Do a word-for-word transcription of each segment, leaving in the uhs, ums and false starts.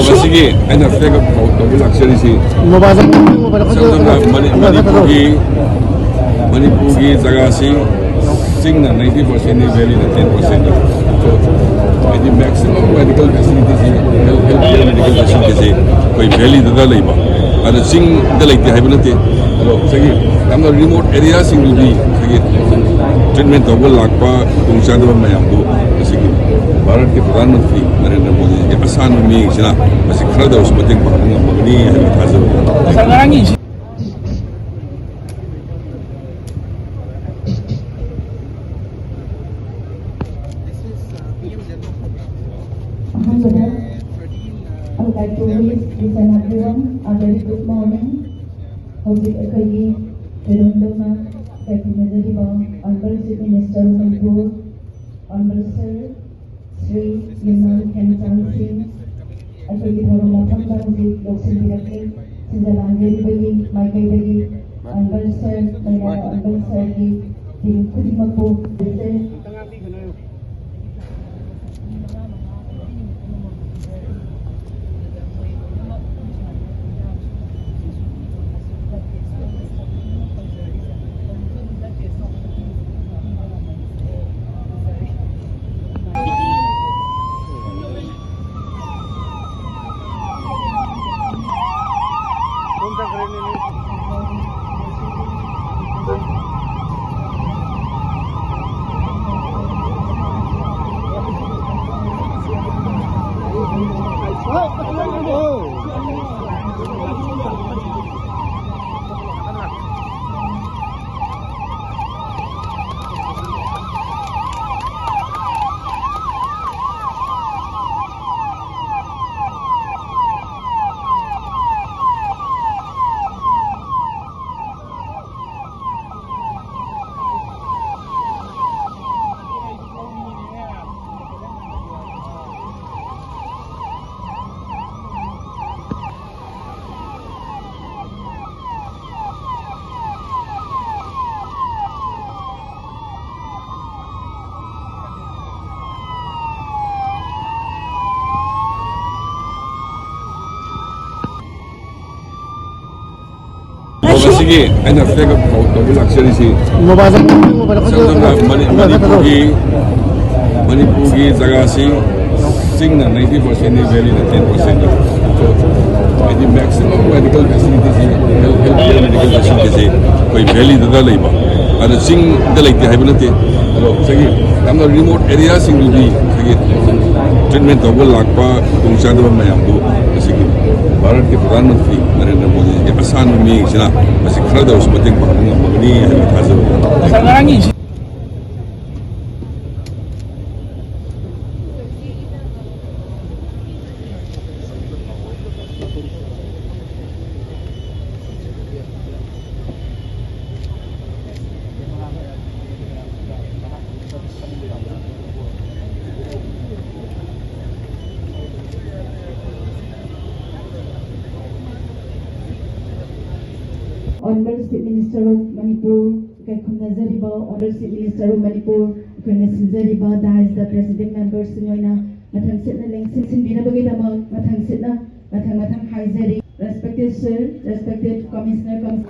ꯉꯁꯤꯒꯤ ꯑꯩꯅ flag up ꯇꯧꯕ ꯂꯥꯛꯆꯔꯤꯁꯤ, ꯃꯣꯕꯥꯏꯜꯗ ꯃꯣꯕꯥꯏꯜ ꯏꯁꯝ ꯁꯝꯅ ꯃꯅꯤ- ꯃꯅꯤꯄꯨꯔꯒꯤ ꯃꯅꯤꯄꯨꯔꯒꯤ ꯖꯒꯥꯁꯤ ꯆꯤꯡꯅ ꯅꯥꯏꯟꯇꯤ ꯄꯥꯔꯁꯦꯟꯅꯤ, ꯚꯦꯂꯤꯗ ꯇꯦꯟ ꯄꯥꯔꯁꯦꯟꯅꯤ꯫ ꯍꯥꯏꯗꯤ ꯃꯦꯛꯁꯤꯃꯝ ꯃꯦꯗꯤꯀꯦꯜ ꯐꯦꯁꯤꯂꯤꯇꯤꯁꯤ, ꯍꯦꯜꯊ ꯀꯦꯌꯔ ꯃꯦꯗꯤꯀꯦꯜ ꯐꯦꯁꯤꯂꯤꯇꯤꯁꯤ ꯑꯩꯈꯣꯏ ꯚꯦꯂꯤꯗ ꯂꯩꯕ꯫ ꯑꯗ ꯆꯤꯡꯗ ꯂꯩꯇꯦ ꯍꯥꯏꯕ ꯅꯠꯇꯦ꯫ ꯑꯗꯣ ꯉꯁꯥꯏꯒꯤ ꯌꯥꯝꯅ ꯔꯤꯃꯣꯠ ꯑꯦꯔꯤꯌꯥꯁꯤꯡꯗꯨꯗꯤ ꯉꯁꯥꯏꯒꯤ ꯇ꯭ꯔꯤꯠꯃꯦꯟ ꯇꯧꯕ ꯂꯥꯛꯄ ꯈꯨꯗꯣꯡꯆꯥꯗꯕ ꯃꯌꯥꯝꯗꯨ ꯉꯁꯤꯒꯤ ꯚꯥꯔꯠꯀꯤ ꯄ꯭ꯔꯙꯥꯟ ꯃꯟꯇ꯭ꯔꯤ ꯅꯔꯦꯟꯗ꯭ꯔ ꯃꯣꯗꯤꯒꯤ ꯑꯁꯥꯟꯕ ꯃꯤꯠꯌꯦꯡꯁꯤꯅ ꯃꯁꯤ ꯈꯔꯗ ꯑꯣꯏꯔꯁꯨ ꯃꯇꯦꯡ ꯄꯥꯡꯕ ꯉꯝꯃꯒꯅꯤ ꯍꯥꯏꯕ ꯊꯥꯖꯕ꯫ ꯑꯍꯥꯟꯕꯗ, I would like to wish each and everyone a very good morning. ꯍꯧꯖꯤꯛ ꯑꯩꯈꯣꯏꯒꯤ ꯀꯩꯔꯣꯝꯗꯧꯅ ꯇꯥꯏꯄꯤꯟꯅꯖꯔꯤꯕ Honourable Chief Minister of Manipur, Honourable Sir Shri ꯌꯨꯝꯅꯥꯝ ꯈꯦꯝꯆꯥꯟ ꯁꯤꯡ, ꯑꯩꯈꯣꯏꯒꯤ ꯊꯧꯔꯝ ꯃꯐꯝꯗ ꯍꯧꯖꯤꯛ ꯌꯧꯁꯤꯟꯕꯤꯔꯛꯂꯦ꯫ ꯁꯤꯟꯖ ꯂꯥꯡꯖꯔꯤꯕꯒꯤ ꯃꯥꯏꯀꯩꯗꯒꯤ Honourable Sir, ꯂꯩꯉꯥꯛꯄ Honourable Sir ꯒꯤ team ꯈꯨꯗꯤꯡꯃꯛꯄꯨ ꯑꯩꯅ ꯐ꯭ꯂꯦꯒ ꯑꯞ ꯇꯧꯕ ꯂꯥꯛꯆꯔꯤꯁꯤ ꯃꯅꯤꯄꯨꯔꯒꯤ ꯃꯅꯤꯄꯨꯔꯒꯤ ꯖꯒꯥꯁꯤ ꯆꯤꯡꯅ ꯅꯥꯏꯟꯇꯤ ꯄꯥꯔꯁꯦꯟꯅꯤ, ꯚꯦꯂꯤꯅ ꯇꯦꯟ ꯄꯥꯔꯁꯦꯟꯅꯤ꯫ ꯍꯥꯏꯗꯤ ꯃꯦꯛꯁꯤꯃꯝ ꯃꯦꯗꯤꯀꯦꯜ ꯐꯦꯁꯤꯂꯤꯇꯤꯁꯤ, ꯍꯦꯜꯊ ꯀꯦꯌꯔ ꯃꯦꯗꯤꯀꯦꯜ ꯐꯦꯁꯤꯂꯤꯇꯤꯁꯤ ꯑꯩꯈꯣꯏ ꯚꯦꯂꯤꯗ ꯂꯩꯕ꯫ ꯑꯗꯣ ꯆꯤꯡꯗ ꯂꯩꯇꯦ ꯍꯥꯏꯕ ꯅꯠꯇꯦ꯫ ꯑꯗꯣ ꯉꯁꯥꯏꯒꯤ ꯌꯥꯝꯅ ꯔꯤꯃꯣꯠ ꯑꯦꯔꯤꯌꯥꯁꯤꯡꯗꯨꯗꯤ ꯉꯁꯥꯏꯒꯤ ꯇ꯭ꯔꯤꯠꯃꯦꯟ ꯇꯧꯕ ꯂꯥꯛꯄ ꯈꯨꯗꯣꯡꯆꯥꯗꯕ ꯃꯌꯥꯝꯗꯨ ꯉꯁꯤꯒꯤ ꯚꯥꯔꯠꯀꯤ ꯄ꯭ꯔꯙꯥꯟ ꯃꯟꯇ꯭ꯔꯤ ꯅꯔꯦꯟꯗ꯭ꯔ ꯃꯣꯗꯤꯒꯤ ꯑꯁꯥꯟꯕ ꯃꯤꯠꯌꯦꯡꯁꯤꯅ ꯃꯁꯤ ꯈꯔꯗ ꯑꯣꯏꯔꯁꯨ ꯃꯇꯦꯡ ꯄꯥꯡꯕ ꯉꯝꯃꯒꯅꯤ ꯍꯥꯏꯕꯒꯤ ꯊꯥꯖꯕ ꯂꯩ꯫ Honorable Chief Minister of Manipur, ꯏꯀꯥꯏ ꯈꯨꯝꯅꯖꯔꯤꯕ Honorable Chief Minister of Manipur, ꯑꯩꯈꯣꯏꯅ ꯁꯤꯟꯖꯔꯤꯕ dais ꯗ presiding member ꯁꯤꯡ ꯑꯣꯏꯅ ꯃꯊꯪ ꯁꯤꯠꯅ ꯂꯦꯡꯁꯤꯟꯕꯤꯅꯕꯒꯤꯗꯃꯛ ꯃꯊꯪ ꯁꯤꯠꯅ ꯃꯊꯪ ꯃꯊꯪ ꯍꯥꯏꯖꯔꯤ꯫ Respected sir, respected commissioner, ꯀꯝ-,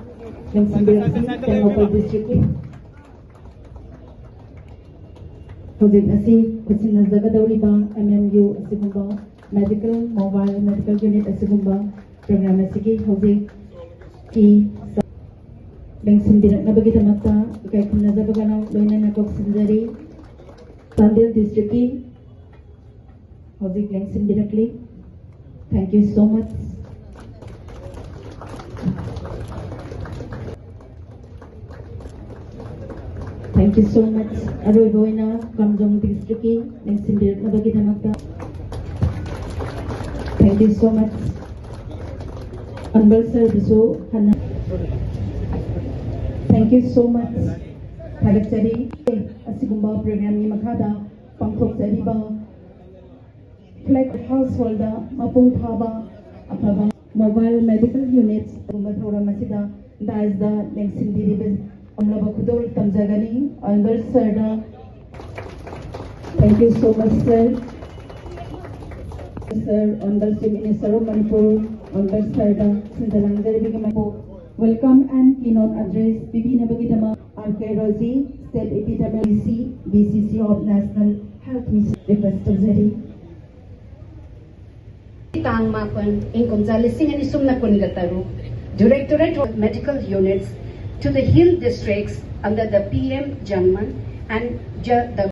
ꯂꯦꯡꯁꯤꯟꯕꯤꯔꯛꯄꯁꯤ ꯇꯦꯡꯅꯧꯄꯜ district ꯀꯤ ꯍꯧꯖꯤꯛ ꯑꯁꯤ ꯈꯨꯠꯁꯤꯟꯅꯖꯒꯗꯧꯔꯤꯕ M M U ꯑꯁꯤꯒꯨꯝꯕ medical, mobile medical unit ꯑꯁꯤꯒꯨꯝꯕ program ꯑꯁꯤꯒꯤ ꯍꯧꯖꯤꯛꯀꯤ ꯂꯦꯡꯁꯤꯟꯕꯤꯔꯛꯅꯕꯒꯤꯗꯃꯛꯇ ꯏꯀꯥꯏ ꯈꯨꯝꯅꯖꯕꯒ ꯂꯣꯏꯅꯅ ꯀꯧꯁꯤꯟꯖꯔꯤ꯫ ꯆꯥꯟꯗꯦꯜ district ꯀꯤ ꯍꯧꯖꯤꯛ ꯂꯦꯡꯁꯤꯟꯕꯤꯔꯛꯂꯤ꯫ Thank you so much. Thank you so much. ꯑꯔꯣꯏꯕ ꯑꯣꯏꯅ ꯀꯥꯝꯖꯣꯡ district ꯀꯤ ꯂꯦꯡꯁꯤꯟꯕꯤꯔꯛꯅꯕꯒꯤꯗꯃꯛꯇ thank you so much. ꯑꯟꯕꯔ sir ꯕꯨꯁꯨ ꯍꯟꯅ thank you so much ꯊꯥꯒꯠꯆꯔꯤ꯫ ꯑꯁꯤꯒꯨꯝꯕ program ꯒꯤ ꯃꯈꯥꯗ ꯄꯥꯡꯊꯣꯛꯆꯔꯤꯕ Flag household ꯗ ꯃꯄꯨꯡ ꯐꯥꯕ ꯑꯐꯕ mobile medical units ꯒꯨꯝꯕ ꯊꯧꯔꯝ ꯑꯁꯤꯗ dais ꯗ ꯂꯦꯡꯁꯤꯟꯕꯤꯔꯤꯕ ꯄꯥꯝꯂꯕ ꯈꯨꯗꯣꯜ ꯇꯝꯖꯒꯅꯤ꯫ Honorable sir the, thank you so much sir. Sir, Honorable Chief Minister of Manipur, Honorable sir ꯗ ꯁꯤꯟꯖ ꯂꯥꯡꯖꯔꯤꯕꯒꯤ ꯃꯄꯨ Welcome and keynote address ꯄꯤꯕꯤꯅꯕꯒꯤꯗꯃꯛ R K Roji, State Epidemiologist, B C C of National Health Mission, request ꯇꯧꯖꯔꯤ꯫ ꯇꯥꯡ ꯃꯥꯄꯟ, ꯏꯪ ꯀꯨꯝꯖꯥ ꯂꯤꯁꯤꯡ ꯑꯅꯤ ꯁꯨꯞꯅ ꯀꯨꯟꯒ ꯇꯔꯨꯛ, Directorate of Medical Units to the Hill Districts under the P M Janman and Ja-, the